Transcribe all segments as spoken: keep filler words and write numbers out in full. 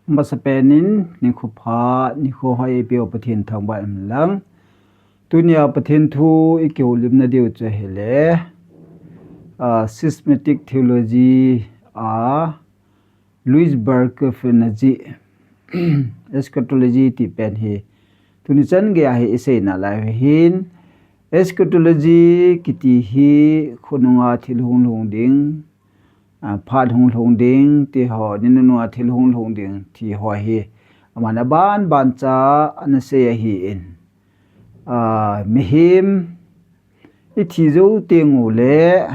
Masapen in nikho pha, nikho hoi eipeu Pathen thangvah in lang. Tunia Pathen thu ikihoulimna diu chu ahile, ah, systematic theology a Louis Berkhof in ajih eschatology ti pen hi tuni chan geiya hi iseina lai hin, eschatology kiti hi khonunga thil hung lhung ding, ah, phat hung lhung ding, ti ho, ni nununga thil hung lhung ding, ti ho hi, aman aban ban cha ana sei ahin. Ah, mihem ithi jou teng ule,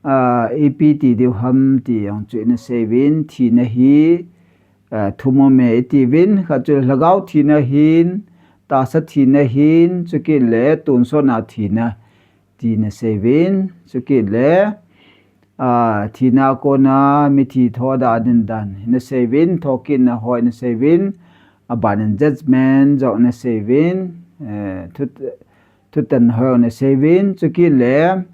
ah, ipi ti diu ham ti jong chu ina seiyuvin, thina hi, ah, thum aume itiuvin, khat chu lhagao thina hin, tahsa thina hin, chukit le tonsot na thina, ti ina seiyuvin, chukit le, ah, thina kona mithi thoh dan in dan ina seiyuvin, thokitna ho ina seiyuvin, aban in judgment jong ina seiyuvin, eh, thut-, thutan ho ina seiyuvin, chukit le,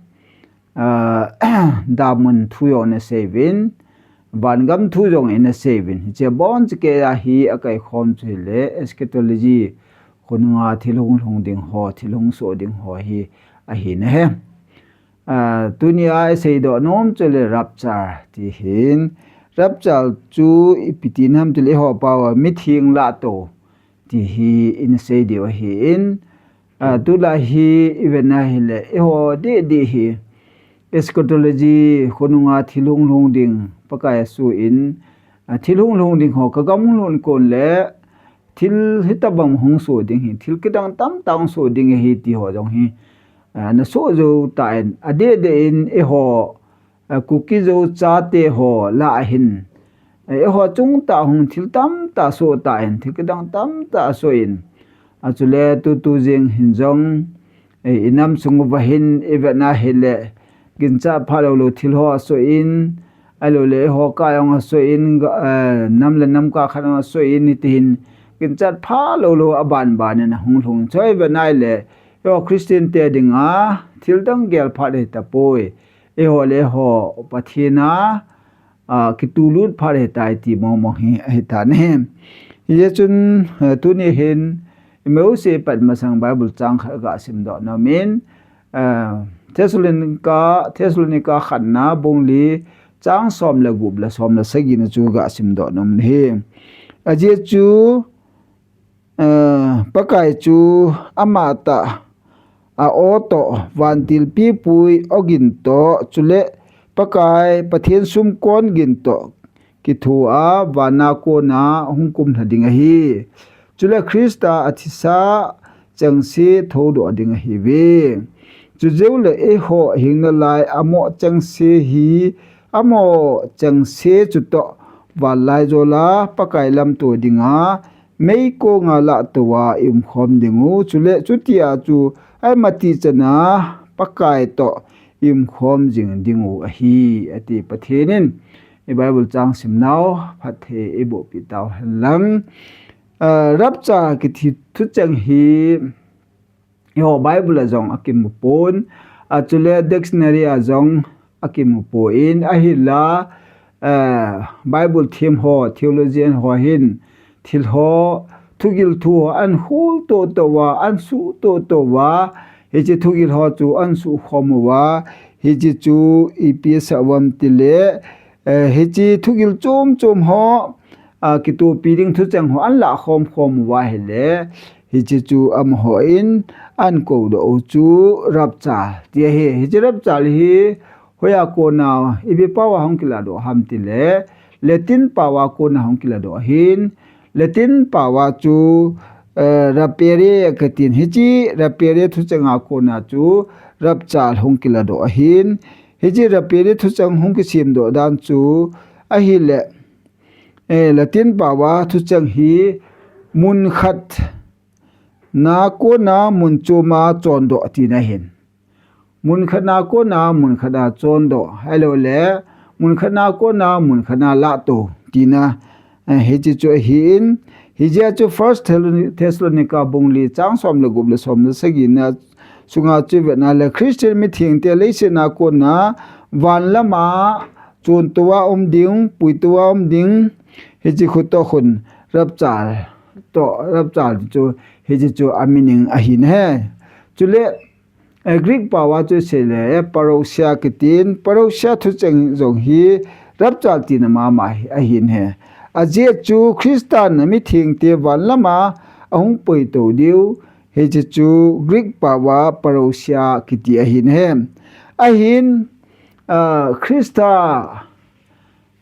ah, damun thu jong ina seiyuvin, vangam thu jong ina seiyuvin. Hiche abon chikeiya hi akaikhom chu ahile eschatology, khonunga thil hung lhung ding ho, thil hung soh ding ho hi ahi nahi. Ah, tunia iseidoh nom chu ahile rapture ti hin. Rapture chu ipi ti ham tile eiho paova mitheng lahto ti hi ina sei diu ahin. Ah, tulai hi ivet na hile eiho deh deh hi eschatology, khonunga thil hung lhung ding, Pakai asoh in, ah, thil hung lhung ding ho, kagam hung lhun kon le, thil hitobang hung soh ding hi, thil kidang tamtah hung soh ding ahi ti ho jong hi, ah, ana soh jou tan, adeh deh in eiho, ah, Kuki-Zo chate ho lah a hin, ah, eiho chungtah hung thil tamtah soh tan, thil kidang tamtah asoh in, achule tutu jeng hin jong, eh, inam sung uva hin ivet na hile, ginchat pha lou lou thil ho asoh in, ahilouleh eiho kah jong asoh in, ga-, eh, nam le nam kah khat jong asoh in, hiti hin ginchat pha lou lou aban ban in ahung lhung. Chu ivet na hile, eiho Christian te dinga thil dang gel phat ahitapoi. Eiho le eiho Pathen a, ah, kitulut phat ahitai ti mong mong hi ahitan ahi. Hijeh chun, eh, tuni hin, imajouse pat masang Bible chang khat ga simdoh nom in, eh, Thessalonica, Thessalonica khatna bung li chang som le gup le som le sagi na chu ga simdoh nom in ahi. Ajeh chu, eh, Pakai chu amatah a-o toh, vantil pipui ogin toh, chule Pakai Pathen sumkon gin toh kitho a, vana kona hung kumlha ding ahi. Chule Christa athisa chengse thoudoh ding ahiuve. Chujou le eiho hing nalai amoh chengse hi, amoh chengse chutoh vanlaijol a Pakai lamto dinga meikonga lahtouva i umkhom dingu, chule chutia chu amatih chana Pakai toh i umkhom jing dingu ahi, ati. Pathen in i Bible chang simnau phatthei eiboh peh tauhen lang. Ah, rapture kiti thucheng hi eiho Bible a jong akimu pon, achule dictionary a jong akimu pon, ahinla, eh, Bible them ho, theologian ho hin thil ho, thugil thu ho ahin hol toh toh uva, ahin suh toh toh uva, hiche thugil ho chu ahin suh khom uva, hiche chu ipi asah uvam tile, eh, hiche thugil chom chom ho, ah, kitopi ding thucheng ho ahin lah khom khom uva ahile, hiche chu amaho in ahin koudoh u chu rapture ti ahi. Hiche rapture hi hoiya kona, ipi paova hung kiladoh ham tile, Latin paova kona hung kiladoh ahin, Latin paova chu, eh, rapere katin, hiche rapere thucheng a kona chu rapture hung kiladoh ahin, hiche rapere thucheng hung kisemdoh dan chu ahile, eh, Latin paova thucheng hi mun khat na kona mun chom a chondoh tina ahin. Mun khat na kona mun khat a chondoh, ahilouleh mun khat na kona mun khat a lahto tina, eh, hiche chu ahin, hijeh a chu First Thessalon-, Thessalonica bung li chang som le gup le som le sagi na sunga chu ivet na le Christian mithengte leiset a kona van lama chonto a um ding, puito a um ding, hiche khu toh khun rapture, toh rapture chu, hiche chu a meaning ahin ahi. Chule, eh, Greek pao a chu seile, eh, parousia kitin, parousia thucheng jong hi rapture tina mama hi ahin ahi. Ajeh chu Christan mithengte van lama ahung puito diu, hiche chu Greek pao a parousia kiti ahin ahi. Ahin, ah, Christa,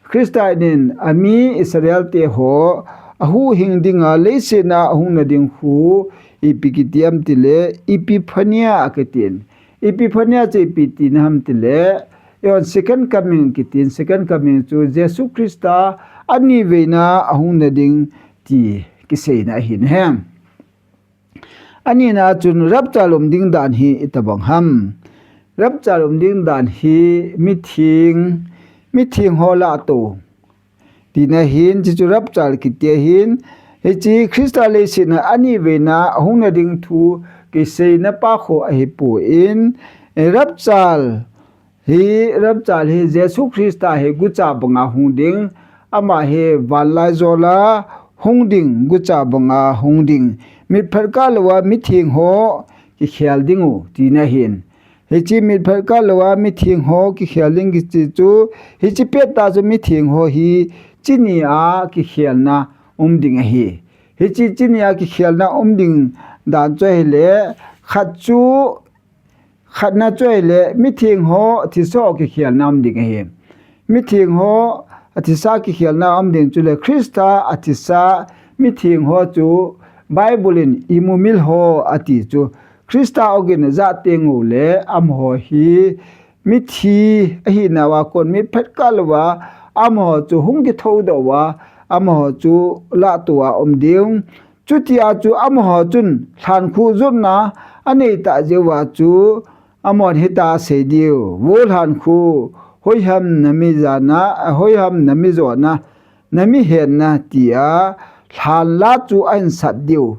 Christa in ami Israel te ho ahuhhing dinga leiset a ahung nading khu ipi kiti ham tile Epiphania akitin. Epiphania chu ipi tina ham tile, eiho second coming kitin, second coming chu Jesu Christa aniveina ahung nading ti kiseina ahin ahi. Anina chun rapture um ding dan hi itobang ham. Rapture um ding dan hi mitheng, mitheng ho lahto tina ahin, hiche chu rapture kiti ahin, hiche Christa leiset a aniveina ahung nading thu kiseina pa khu ahipon, eh, rapture hi, rapture hi Jesu Christa hi gucha banga hung ding, ama hi vanlaijol a hung ding, gucha banga hung ding. Mitphet kah louva mitheng ho kikhel diu, tina ahin. Hiche mitphet kah louva mitheng ho kikhel ding kiti chu, hiche pettah chu mitheng ho hi chuni a kikhelna um ding ahi. Hiche chuni a kikhelna um ding dan chu ahile, khat chu Khatna chu ahile, mitheng ho thisa ho kikhelna um ding ahi. Mitheng ho athisa kikhelna um ding chule Christa athisa mitheng ho chu Bible in imumil ho ati chu Christa ogin ajah teng uleh amaho hi mithi ahinauva kon mitphet kah louva amaho chu hung kithoudoh uva amaho chu lahto a um ding. Chutia chu amaho chun lhankhuh jotna anei tah jeh uva chu amahon hitia asei diu, Vo lhankhuh, hoiham nami jana, hoiham nami jona, nami henna, tia lhan la chu ahin sat diu.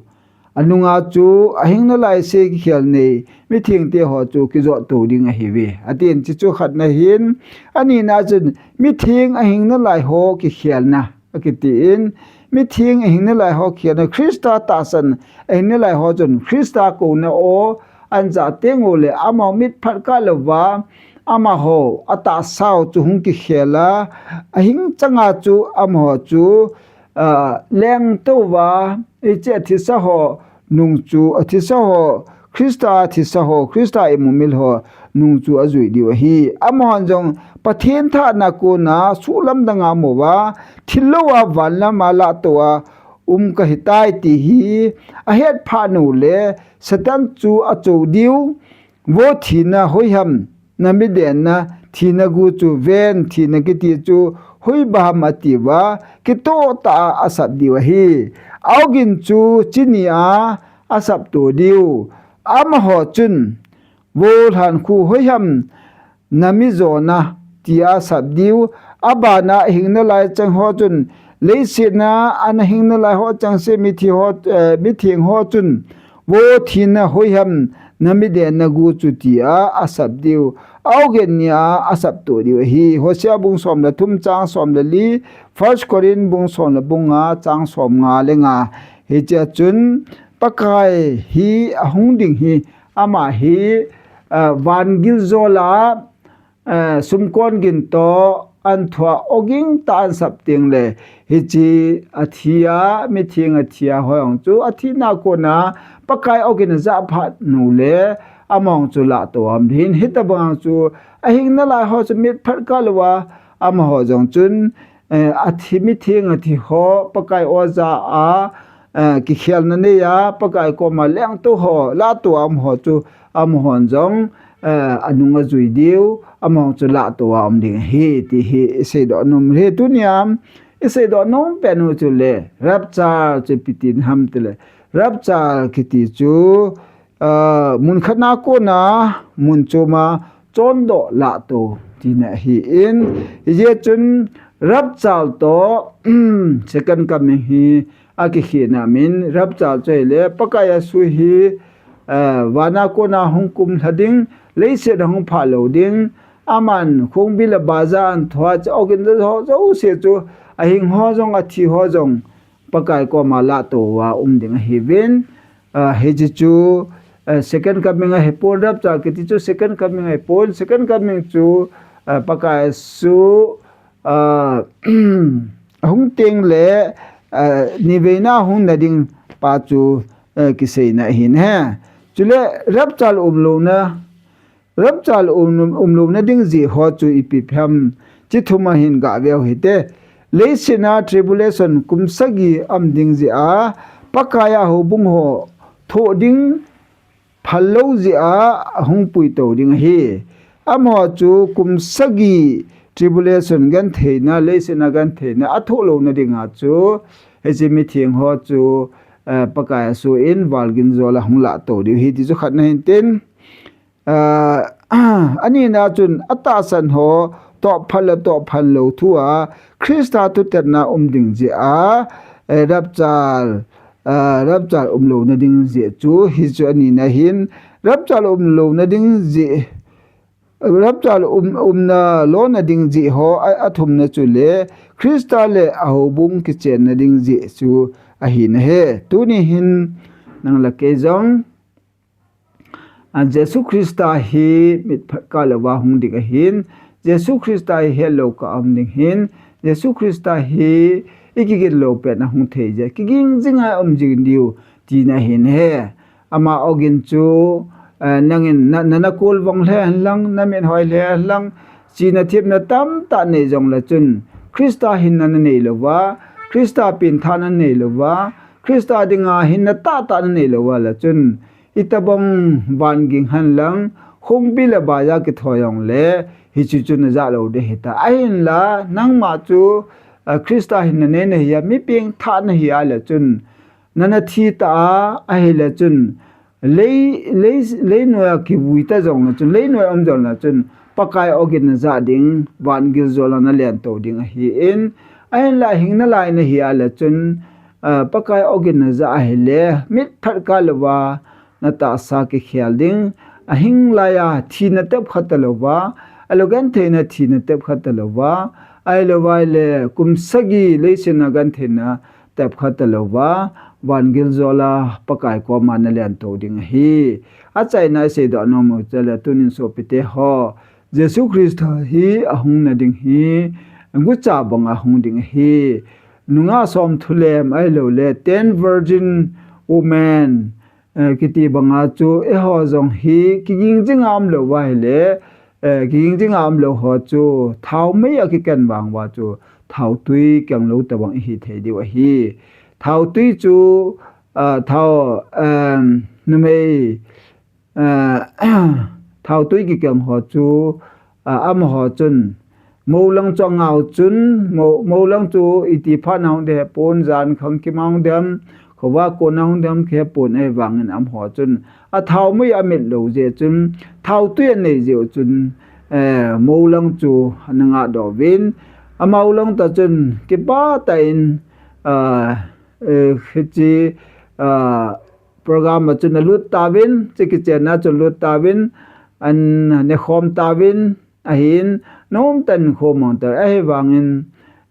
Anunga chu ahing nalai se kikhel nei mithengte ho chu kijotto ding ahiuve, atin. Hiche chu khatna ahin, anina chun mitheng ahing nalai ho kikhelna akitin, mitheng ahing nalai ho kikhelna, Christa tahsan ahing nalai ho chun Christa kouna o ahin jah teng uleh amaho mitphet kah louva amaho atahsa ho chu hung kikhel a, ahing changa chu amaho chu, ah, lengtou va, hiche athisa ho nung chu, athisa ho, Christa athisa ho, Christa imumil ho nung chu ajui diu ahi. Amahon jong Pathen thahna kona suhlamdang a amu uva, thil louva van lama lahto a um kahitai ti hi ahet phat uleh Satan chu achou diu, Vo thina, hoiham nami denna, thina gu chu ven, thina kiti chu hoiba ham atiuva, kitoh tah a asap diu ahi. Aogin chu chuni a asapto diu. Amaho chun, Vo lhankhuh, hoiham nami jona, tia asap diu. Abana ahing nalai cheng ho chun, leiset a ana hing nalai ho chengse mithi ho, eh, mitheng ho chun, Vo thina, hoiham nami denna gu chu, tia asap diu. Aogin nia asapto diu ahi. Hosea bung som le thum chang som le li, First Corinth bung som le bung nga chang som nga le nga. Hichea chun Pakai hi ahung ding hi, ama hi, eh, van giljola, eh, sumkon gin toh, an thua ogin tah a asap teng le, hiche athi a, mitheng athi a ho jong chu, athina kona Pakai ogin ajah phat uleh, ama jong chu lahto a um ding ahin, hitobang chu, ahing nalai ho chu mitphet kah louva, amaho jong chun, eh, athi, mitheng athi ho, Pakai o ajah a, eh, kikhelna nei a, Pakai koma lengtou ho, lahto a um ho chu, amahon jong, eh, anung ajui diu, amahon chu lahto a um ding ahi, ti hi iseidoh nom ahi. Tunia iseidoh nom pen u chule, rapture chu ipi tina ham tile, rapture kiti chu, ah, mun khat a kona, mun chom a, chondoh lahto, tina ahin, hijeh chun rapture toh, second coming hi, akikhehna min, rapture chu ahile, Pakai Jesu hi, eh, van a kona hung kumlha ding, leiset a hung phah lou ding, aman khongbi le baja ahin thoa chu, ogin ho jouse chu, ahing ho jong, athi ho jong, Pakai koma lato uva um ding ahiuvin. Ah, hiche chu, ah, second coming ahipon, rapture kiti chu second coming ahipon, second coming chu, ah, Pakai Jesu, ah, ahung teng le, ah, niveina hung na ding pa chu, ah, kiseina ahin ahi. Chule rapture umlouna, rapture um, umlouna ding jeh ho chu ipi ham, chi thum ahin gaveu hite. Leiset a tribulation kum sagi um ding jeh a, Pakai a houbung ho thoh ding phal lou jeh a hung puitou ding ahi. Amaho chu kum sagi tribulation gentheina, leiset a gentheina athoh louna dinga chu, hiche mitheng ho chu, eh, Pakai Jesu in val gin jol a hung lato diu ahi ti chu khatna ahin tin. Ah, anina chun atahsan ho tohphal le tohphal lou thu a Christa thutetna um ding jeh a, eh, rapture, ah, rapture umlouna ding jeh chu, hichu anina ahin, rapture umlouna ding jeh, rapture um, umna lona ding jeh ho a, athumna chule Christa le ahoubung kichenna ding jeh chu ahin ahi. Tuni hin nang le kei jong A, Jesu Christa hi mitphat kah louva hung ding ahin, Jesu Christa hi hetlou kah a um ding ahin, Jesu Christa hi ikigin lou pet a hung thei jeh, kiging jinga um jing diu tina ahin ahi. Ama ogin chu, eh, nangin na, na, na kol vang lheh hen lang, na mit hoi lheh hen lang, chihna thepna tamtah nei jongle chun, Christa hinna na nei louva, Christa pengthahna na nei louva, Christa dinga hinna tahtah na nei louva le chun, Itobang van ging hen lang, hungpi le baiya kitho jongle, hichu chu najah lou ding ahitai. Ahinla, nangma chu, a, Christa hinna nei nahi a, mi pengthah nahi a le chun, nana thi ta a, ahile chun, lei, lei, leinoiya kivui ta jongle chun, leinoiya um jongle chun, Pakai ogin najah ding, van giljola nalen to ding ahin, ahinla hing nalai nahi a le chun, a, Pakai ogin najah ahile, mitphat kah louva, natahsa kikhel ding, ahing laiya thina tep khat talouva, alou gentheina thina tep khat talouva, ahilouva ahile kum sagi leiset a gentheina tep khat talouva, van giljola Pakai koma nalen to ding ahi. Achaina iseidoh nom u chule tunin sopite ho, Jesu Christa hi ahung na ding hi, gucha banga hung ding ahi. Nungah som thulem ahilouleh, ten virgin women, eh, kiti banga chu eiho jong hi kiging jinga umlouva ahile, eh, kiging jinga umlou ho chu thaomei a kiken vang uva chu thaotui kenglou tobang ihi thei diu ahi. Thaotui chu, ah, thao, em, numei, eh, thaotui kikeng ho chu, ah, amaho chun, moulang chu angao chun, mou, moulang chu itih phat a hung ding hepon, jan khang kim a hung dem, khovah kon a hung dem kihepon ahivangin amaho chun, athaomei amit lou jeh chun, thaotui anei jeh u chun, eh, moulang chu ana ngah doh uvin, amoulang toh chun, kipah tah in, ah, eh, hiche, ah, program a chun alut tauvin, hiche kichenna chun alut tauvin, an nekhom tauvin, ahin, nomtah in khom mong tauvin, ahivangin,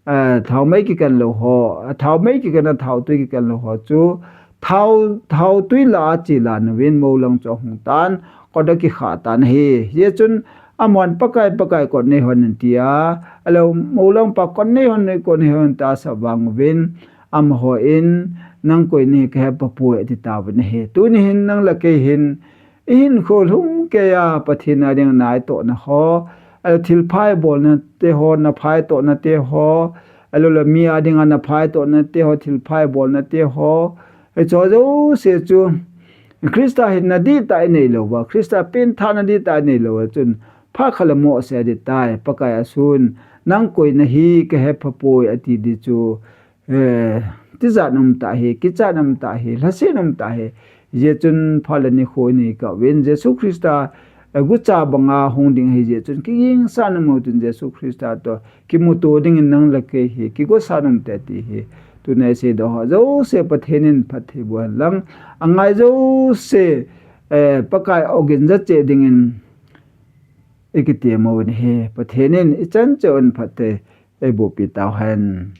eh, thaomei kiken lou ho, thaomei kiken a thaotui kiken lou ho chu, thao, thaotui lah a ache lan uvin, moulang chu ahung tan, kot a kikhah tan ahi. Hijeh chun, amahon Pakai, Pakai kot neihon in tia, alou moulang pa kot neihon, kot neihon tia asah vang uvin, amaho in, nang koi nahi kahe tapoi ati tauvin ahi. Tuni hin nang le kei hin, ihinkho lhumkeiya Pathen a dinga naitohna ho, alou thilpha ibolna te ho, napha itohna te ho, alou le mi a dinga napha itohna te ho, thilpha ibolna te ho, hicheho jouse chu, Christa hinna dihtah inei louva, Christa pengthahna dihtah inei louva chun, phat khat le mohseh ding ahitai, Pakai Jesun, nang koi nahi kahe tapoi ati ding chu, eh, tijat um tah ahi, kichat um tah ahi, lhaset um tah ahi. Hijeh chun phat le nikho inei kah uvin, Jesu Christa, eh, gucha banga hung ding ahijeh chun, kigingsah nom u chun Jesu Christa toh kimuto dingin nang le kei hi, kigosa nom u hite ti hi. Tuna iseidoh ho jouse Pathen in phatthei boh hen lang, angai jouse, eh, Pakai ogin jacheh dingin, Ikiti mo ni hi, Pathen in ichan cheh un phatthei eiboh pi tau hen.